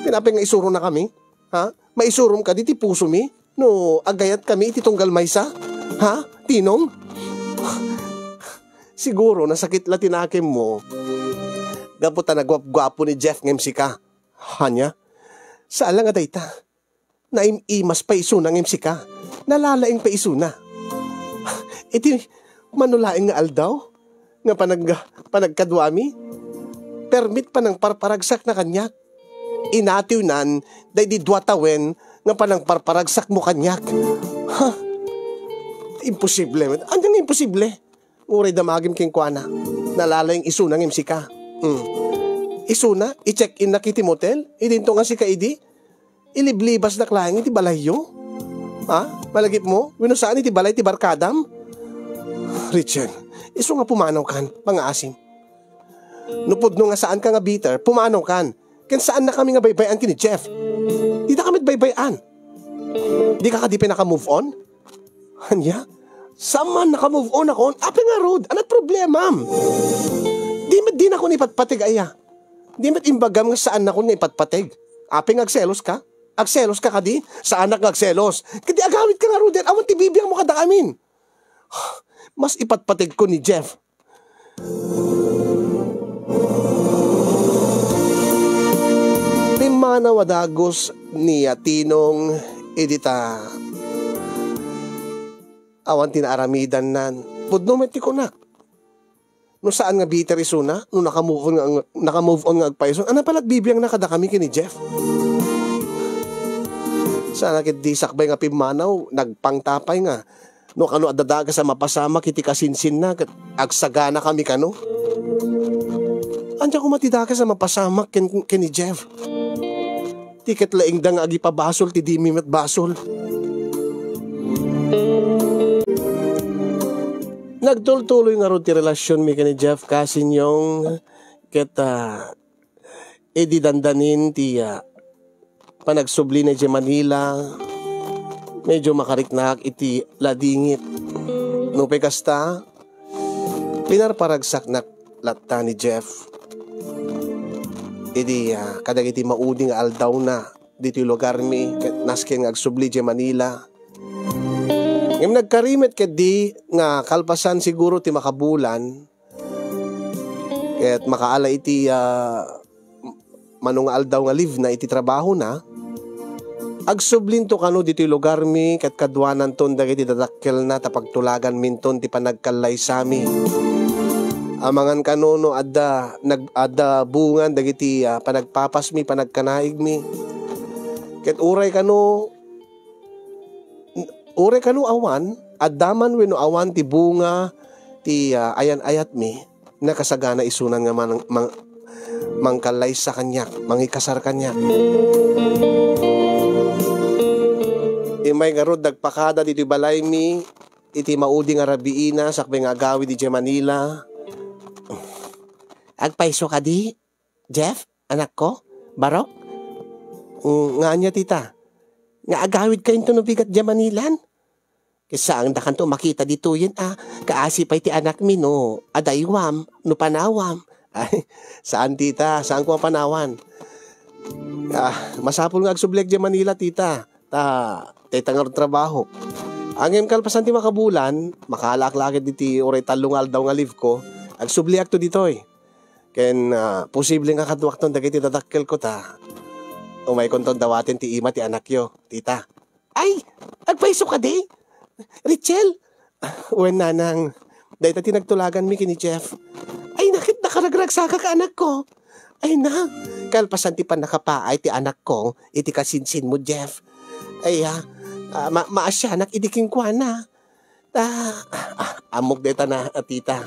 Ken apay nga isuronakami? Ha? Maisurom kadi ti pusomi no agayatkami iti tunggal maysa? Ha, Tinong? Siguro nasakit la ti nakemmo gapu ta naguapguapo ni Jeff ngem sika. Ania? Saan la nga dayta. Naim-imas pay isuna ngem sika. Nalalaing pay isuna. Iti mano laeng nga aldaw nga panag-, panagkaduami, permi ti panangparparagsakna kaniak. Inatiwnan daydi dua tawen nga panangparparagsakmo kaniak. Ha? Imposible met. Ania nga imposible? Uray damagim kenkuana. Nalalaing isuna ngem sika. Hmm. Isuna, i-check-innak iti motel. Idinto nga sika idi, iliblibasnak laeng iti balayyo. Ha? Malagipmo? Wenno saan iti balay ti barkadam? Rachel, isu nga pumanawkan, pangngaasim. No pudno nga saanka nga bitter, pumanawkan. Ken saannakami nga baybay-an ken ni Jeff. Didaka met baybay-an. Dika kadi pay naka-move on? Ania? Saan man, naka-move on akon? Apay ngarud? Ania ti problemam? Di met dinakon ipatpateg aya? Di met imbagam nga saannakon nga ipatpateg? Apay nga agseloska? Agselos ka kadi? Saanak nga agselos. Kadi agawid ka ngaruden, awan ti bibiangmo kada amin. Mas ipatpategko ni Jeff. Pimmanaw a dagus ni Atinong idi ta awan ti naaramidannan. Pudno met ti kunak. No saan nga bitter isuna, no naka-move on nga, naka-move on nga agpayso, ania pay la ti bibiangna kadakami ken ni Jeff? Saan a ketdi sakbay nga pimmanaw, nagpangtapay nga, no kano adda dakes a mapasamak iti kasinsinna, ket agsaganakami kano. Ania koma ti dakes a mapasamak ken, ken ni Jeff? Ti ket laingda nga agipabasol ti dimi met basol. Nagtultuloy ngarud ti relasionmi ken ni Jeff Casinyong ket, ah, idi dandanin ti, ah, panagsubli na idiay Manila, medyo makariknaak iti ladingit. Nupay kasta, pinarparagsaknak latta ni Jeff. Idi, ah, kadagiti maudi nga aldawna ditoy lugarmi, ket nasken nga agsubli idiay Manila. Ngem nagkari met ketdi nga kalpasan siguro ti makabulan, ket makaala iti, ah, mano nga aldaw nga leave na iti trabahona, agsublinto kano ditoy lugarmi ket kaduananton dagiti dadakkelna ta pagtulaganminton ti panagkallaysami. Amangan kano no adda nag-, adda bungan dagiti, ah, panagpapasmi, panagkanaigmi. Ket uray kano, uray kano awan, adda man wenno awan ti bunga ti, ah, ayan-ayatmi, nakasagana isunan nga man-, mang-, mangkallaysa kaniak, mangikasar kaniak. Immay ngarud, nagpakada ditoy balaymi iti maudi nga rabiina sakbay nga agawid idiay Manila. Agpayso kadi, Jeff, anakko? Barok? Mm, nga ania, tita? Nga agawidka inton no bigat diay Manilan? Ket saandakanto makita ditoyen a kaasi pay ti anakmi no adaywam, no panawam. Ay, saan, tita, saanko a panawan. Ah, masapul nga agsubliak diay Manila, tita. Ta, dayta ngarud trabahok. Ngem kalpasan ti makabulan, makaalaak la ket diti uray tallo nga aldaw nga leave ko, agsubliakto ditoy. Ken, ah, posible nga kaduakton dagiti dadakkelko ta umaykonton dawaten ti ima ti anakyo, tita. Ay, agpayso kadi? Rachel? Wen, nanang, dayta ti nagtulaganmi ken ni Jeff. Ay, naket nakaragragsakak, anakko. Ay na, kalpasan ti pannakapaay ti anakko iti kasinsinmo, Jeff. Ay, ah, ah, ma-, maasianak idi kenkuana. Ah, ah, ammok dayta na, a, tita.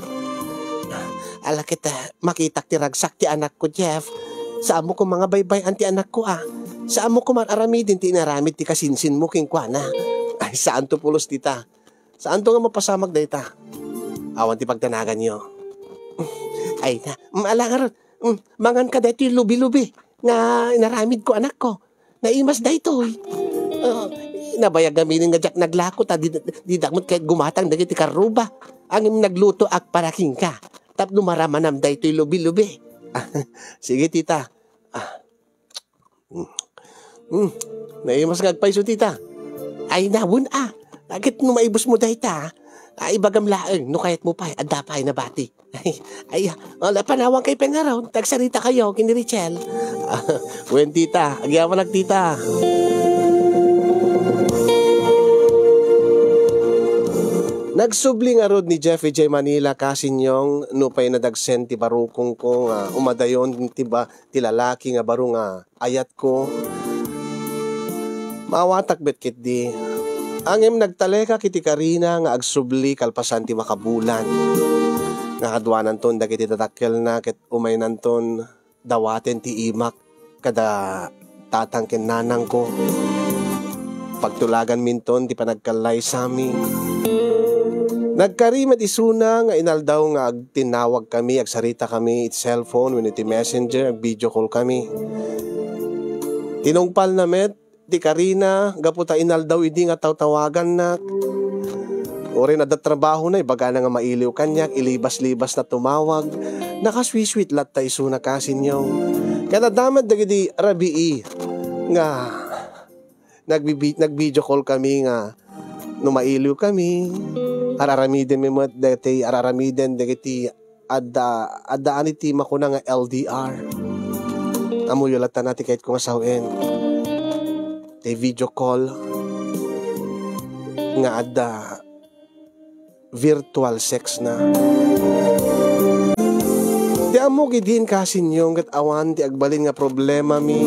Ala ket, ah, makitak ti ragsak ti anakko, Jeff. Saanmo koma nga baybay-an ti anakko, a. Saanmo koma aramiden ti inaramid ti kasinsinmo kenkuana. Ay, saanto pulos, tita. Saanto nga mapasamak dayta. Awan ti pagdanaganyo. Ay na, mm, ala ngarud, mm, manganka daytoy lubi-lubi nga inaramidko, anakko. Naimas daytoy. Ah, nabayag amin nga diak naglako ta di, didak met kayat gumatang dagiti karruba. Ngem naglutoak para kenka tapno maramanam daytoy lubi-lubi. Sige, tita. Ah. Hmm. Hmm. Naimas nga agpayso, tita. Ay, nawen, a. Ket no maibusmo dayta, a, ibagam laeng no kayatmo pay, adda pay nabati. Ay, ay, wala, panawankayo pay ngarud, ta agsaritakayo ken ni Rachel. Wen, tita, agyamanak, tita. Nagsubli ngarud ni Jeff idiay Manila, Casinyong, nupay nadagsen ti barukongko nga umadayon ti ba-, ti lalaki nga baro nga ayatko. Maawatak met ketdi. Ngem nagtalekak iti karina nga agsubli kalpasan ti makabulan. Nga kaduananton dagiti dadakkelna ket umaynanton dawaten ti imak kada tatang ken nanangko. Pagtulaganminton ti panagkallaysami. Nagkari met isuna nga inaldaw nga agtinnawagkami, agsaritakami iti cellphone wenno iti messenger, ag-video call kami. Tinungpalna met ti karina gapu ta inaldaw idi nga tawtawagannak. Uray adda trabahona, ibagana nga mailiw kaniak, ilibas-libasna tumawag. Nakasweet-sweet latta isuna, Casinyong. Ket adda met dagiti rabii nga nagbibi-, nag-video call kami nga no mailiw kami, ar-aramiden mi met dagiti ar-aramiden dagiti adda, addaan iti makuna nga L D R. Ammoyo latta na ti kayatko nga sawen. Ti video call nga adda virtual sex na. Ti ammok idi inkasinyo ket awan ti agbalin nga problemami.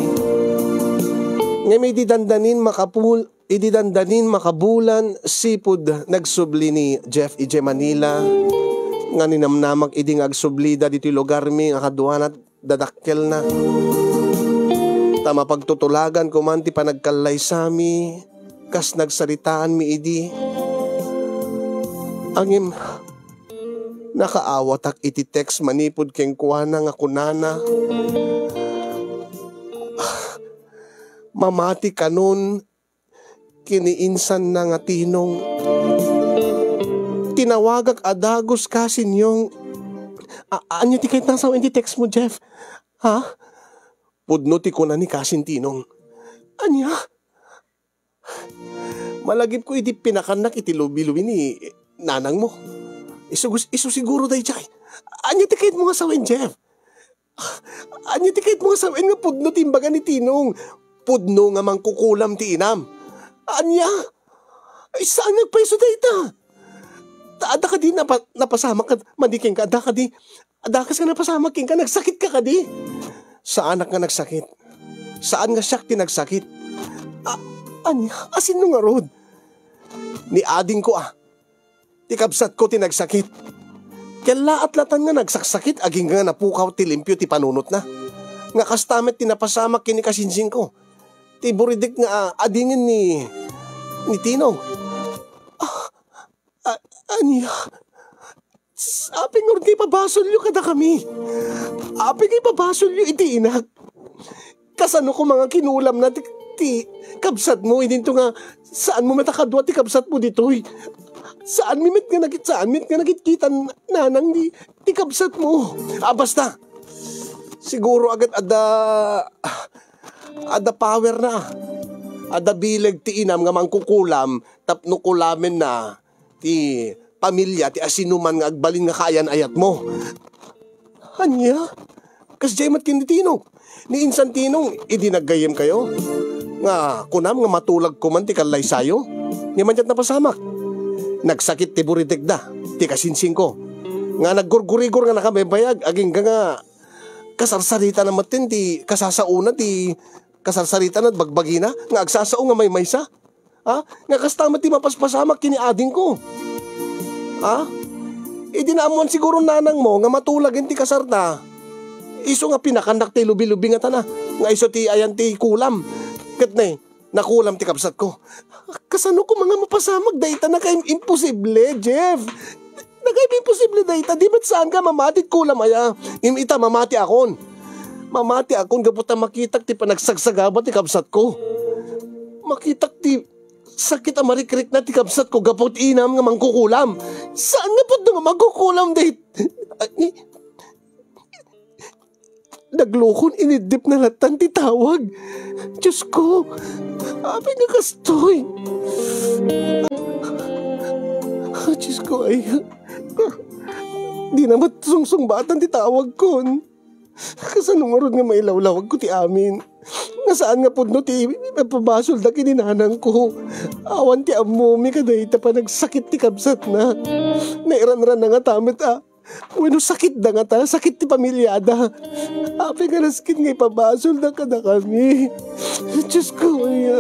Ngem idi dandanin makapul-, idi dandanin makabulan, sipud nagsubli ni Jeff idiay Manila nga ninamnamak idi nga agsublida ditoy lugarmi nga kaduana dadakkelna. Ta mapagtutulagan koman ti panagkallaysami kas nagsaritaanmi idi. Ngem, nakaawatak iti text manipud kenkuana nga kunana, "Mamati kanon ken ni insanna nga Tinong." Tinawagak a dagus kasinyo. A-, ania ti kayatna a sawen ti text mo, Jeff? Ha? Pudno ti kuna ni kasin Tinong. Ania? Malagipko idi pinakannak iti lubi-lubi ni nanangmo. Isu, isu siguro daydiay. Ania ti kayatmo nga sawen, Jeff? Ania ti kayatmo nga sawen nga pudno ti imbaga ni Tinong? Pudno nga mangkukulam ti inam. Ania? Ay, saan nga agpayso dayta? Ta adda kadi napa-, napasamak kad-, madi kenka, adda kadi, adda kas nga napasamak kenka, nagsakitka kadi? Saanak nga nagsakit. Saan nga siak ti nagsakit. A-, ania? Asinno ngarud? Ni adingko, a. Ti kabsatko ti nagsakit. Kellaat latan nga nagsaksakit agingga nga napukaw ti limpio ti panunotna. Nga kasta met ti napasamak ken ni kasinsingko. Ti buridik nga, a, adingin ni, ni Tinong. A-, ania? Apay ngarud nga ipabasolyo kadakami? Apay nga ipabasolyo iti inak? Kasano koma nga kinulamna ti, ti kabsatmo idinto nga saanmo met a kadua ti kabsatmo ditoy? Saanmi met nga nakit-, saan met nga nakitkitan nanang ti, ti kabsatmo? A, basta. Siguro agat adda, adda powerna. Adda bileg ti inam nga mangkukulam tapno kulamenna ti pamilia ti asinoman nga agbalin nga kaayan-ayatmo. Ania? Kasdiay met ken ni Tinong. Ni insan Tinong, idi naggayyemkayo, nga kunam nga matulagko man ti kallaysayo, ngem aniat napasamak? Nagsakit ti buritekda, ti kasinsingko, nga naggurgurigor nga nakabaybayag, agingga nga kasarsaritana metten ti kasasaona ti kasarsaritana, bagbagina, nga agsasao nga maymaysa. Ha? Nga kasta met ti mapaspasamak ken ni adingko. Ha? Idi naammoan siguro nanangmo nga matulagen ti kasarta, isu nga pinakannak ti lubi-lubi nga tana, nga isu ti ayan ti kulam. Ket ne, nakulam ti kabsatko. Kasano koma nga mapasamak dayta? Nakaim-, imposible, Jeff. Nakaim-, imposible dayta. Di met saan nga mamati ti kulam aya? Im-, ita, mamati akon. Mamati akon gapu ta makitak ti panagsagsagaba ti kabsatko. Makitak ti sakit a marikrikna ti kabsatko gapu ti inam nga mangkukulam. Saan nga pudno nga mangkukulam dayta? Ay, naglukon, iniddipna lattan ti tawag. Diosko, apay nga kastoy? Ah, Diosko, ay, di na met sungsungbatan ti tawagkon. Kasano ngarud nga mailawlawagko ti amin? Nga saan nga pudno ti ipabasolda ken ni nanangko. Awan ti ammomi kadayta panagsakit ti kabsatna. Nairanranna ngata met a. Wenno sakitda ngata, sakit ti pamiliada. Apay nga nasken nga ipabasolda kadakami? Diosko, aya.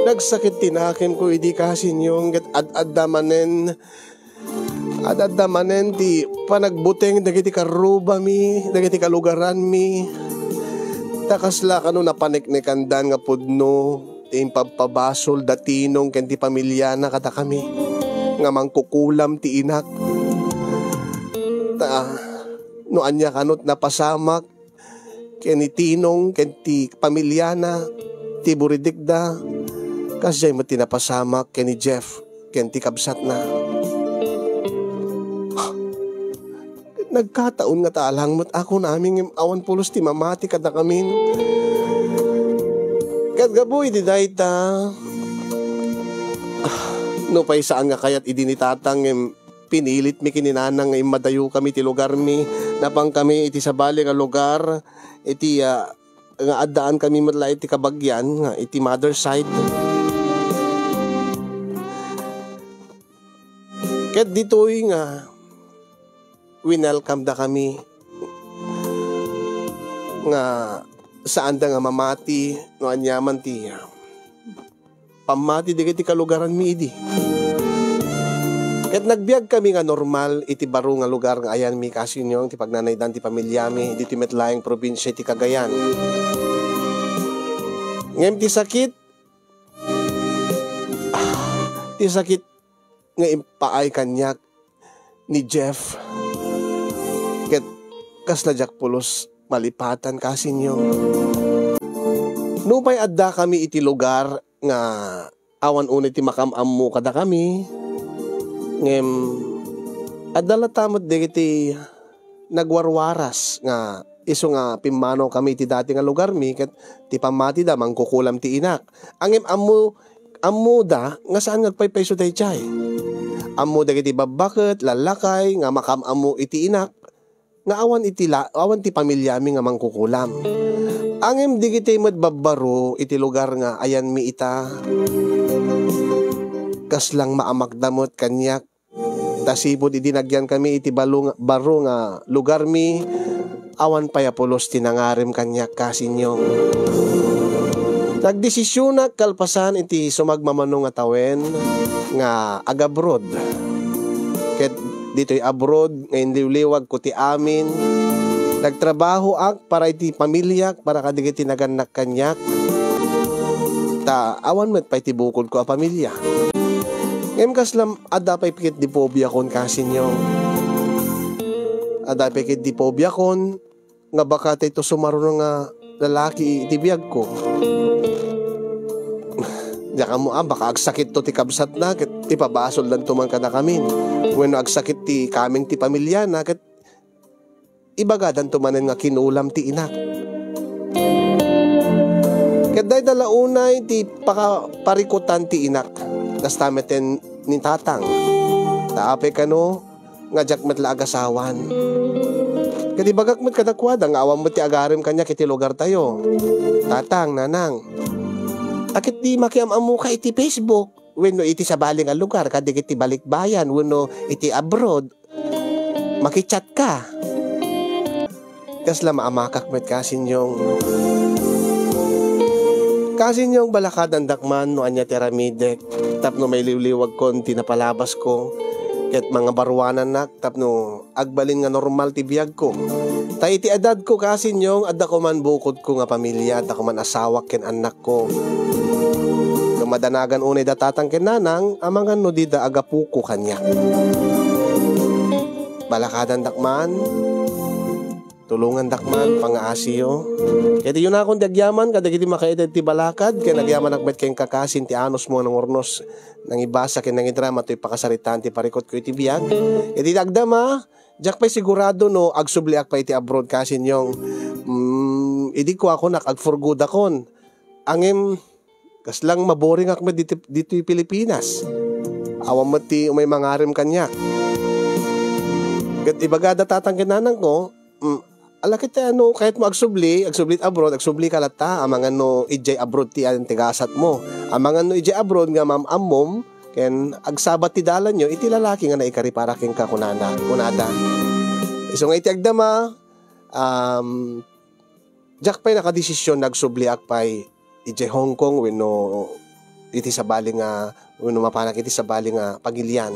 Nagsakit ti nakemko idi kasinyong ket ad-adda manen Ad-adda manen ti panagbuteng dagiti karrubami, dagiti kalugaranmi. Ta kasla kano napaneknekandan nga pudno ti impabpabasol da Tinong ken ti pamiliana kadakami nga mangkukulam ti inak. Ta no ania kano ti napasamak ken ni Tinong ken ti pamiliana, ti buridikda, kasdiay met ti napasamak ken ni Jeff ken ti kabsatna. Ket Nagkataon nga taalang met a kunami ngem awan pulos ti mamati kadakamin. Ket gapu iti dayta, nupay saan nga kayat idi ni Tatang ngem pinilitmi ken ni Nanang nga immadayokami iti lugarmi. Napankami iti sabali nga lugar iti, ah, nga addaankami met la iti kabagian nga iti mother side. Ket ditoy nga winelcome dakami nga saanda nga mamati no aniaman ti pammati dagiti kalugaranmi idi. Ket nagbiagkami nga normal iti baro nga lugar nga ayanmi, kasinyong, ti pagnanaydan ti pamilyami ditoy met laeng probinsia iti Cagayan. Ngem ti sakit, ti sakit nga impaay kaniak ni Jeff, ket kasla diak pulos malipatan, kasinyong. Nupay addakami iti lugar nga awan unay ti makam-ammo kadakami, ngem adda latta met dagiti nagwarwaras nga isu nga pimmanokami iti dati nga lugarmi ket ti pammatida mangkukulam ti inak. Ngem ammo, ammoda nga saan nga agpaypayso daydiay. Ammo dagiti babbaket, lallakay nga makam-ammo iti inak nga awan iti la-, awan ti pamilyami nga mangkukulam. Ngem dagiti met babbaro iti lugar nga ayanmi ita, kaslang maamakda met kaniak. Ta sipud idi nagyankami iti balo nga, baro nga lugarmi, awan pay a pulos ti nangarem kaniak, kasinyong. Nagdesisionak kalpasan iti sumagmamano nga tawen nga agabroad. Ket ditoy abroad nga inliwliwagko ti amin, nagtrabahoak para iti pamiliak, para kadagiti nagannak kaniak. Ta awan met pay ti bukodko a pamilia. Ngem kasla adda pay ket di pobiakon, kasinyong. Adda pay ket di pobiakon nga baka daytoy sumaruno nga lalaki iti biagko. Diak ammo a, baka agsakitto ti kabsatna ket ipabasoldanto man kadakamin. Wenno agsakit ti kameng ti pamiliana ket ibagadanto manen nga kinulam ti inak. Ket dayta la unay ti paka-, parikutan ti inak. Kasta met ni Tatang. Ta apay kano nga diak met la agasawan. Ket ibagak met kadakuada nga awan met ti agarem kaniak iti lugartayo. Tatang, Nanang, a ket di makiam-ammoka iti Facebook wenno iti sabali nga lugar, kadagiti balikbayan wenno iti abroad, makichat ka. Kasla maamakak met, kasinyong. Kasinyong, balakadandak man no ania ti aramidek tapno mailiwliwagkon ti napalabasko ket mangabaruanannak tapno agbalin nga normal ti biagko. Ta iti edadko, kasinyong, adda koman bukodko nga pamilia, adda koman asawak ken annakko. No madanagan unay da Tatang ken Nanang, amangan no dida agapoko kaniak. Balakadandak man, tulongandak man, pangaasiyo. Ket iyunakon ti agyaman kadagiti makaitid ti balakad, ken agyamanak met kenka, kasin, ti anusmo nga nangurnos, nangibasa ken nangidrama toy pakasaritaan ti parikutko iti biag. Iti agdama, diak pay sigurado no agsubliak pay iti abroad, kasinyong. Mm, idi kuakonak, agforgodakon. Ngem, kaslang maboringak met diti, ditoy Pilipinas. Awan met ti umay mangarem kaniak. Ket ibaga da Tatang ken Nanangko, mm, ala ket, ano, kayatmo agsubli, agsubli abroad, agsubli ka latta, amangan no idiay abroad ti, an, ti gasatmo. Amangan no idiay abroad nga maam-ammom, ken agsabat ti dalanyo, iti lalaki nga naikari para kenka, kunana, kunada. Isu nga iti agdama, um, diak pay nakadesisyon nga agsubliak pay idiay Hong Kong wenno iti sabali nga, wenno mapanak iti sabali nga pagilian.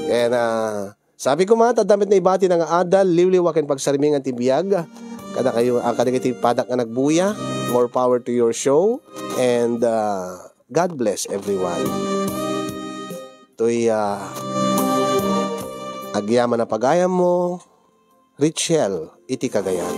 Ken, ah, sabi ko man, adda met naibati nga adal, liwliwa ken pagsarmingan ti biag. Kadakayo, ah, kadagiti padak nga nagbuya, more power to your show. And, ah, God bless everyone. Toy, ah, agyaman a pagayammo, Richelle, iti Cagayan.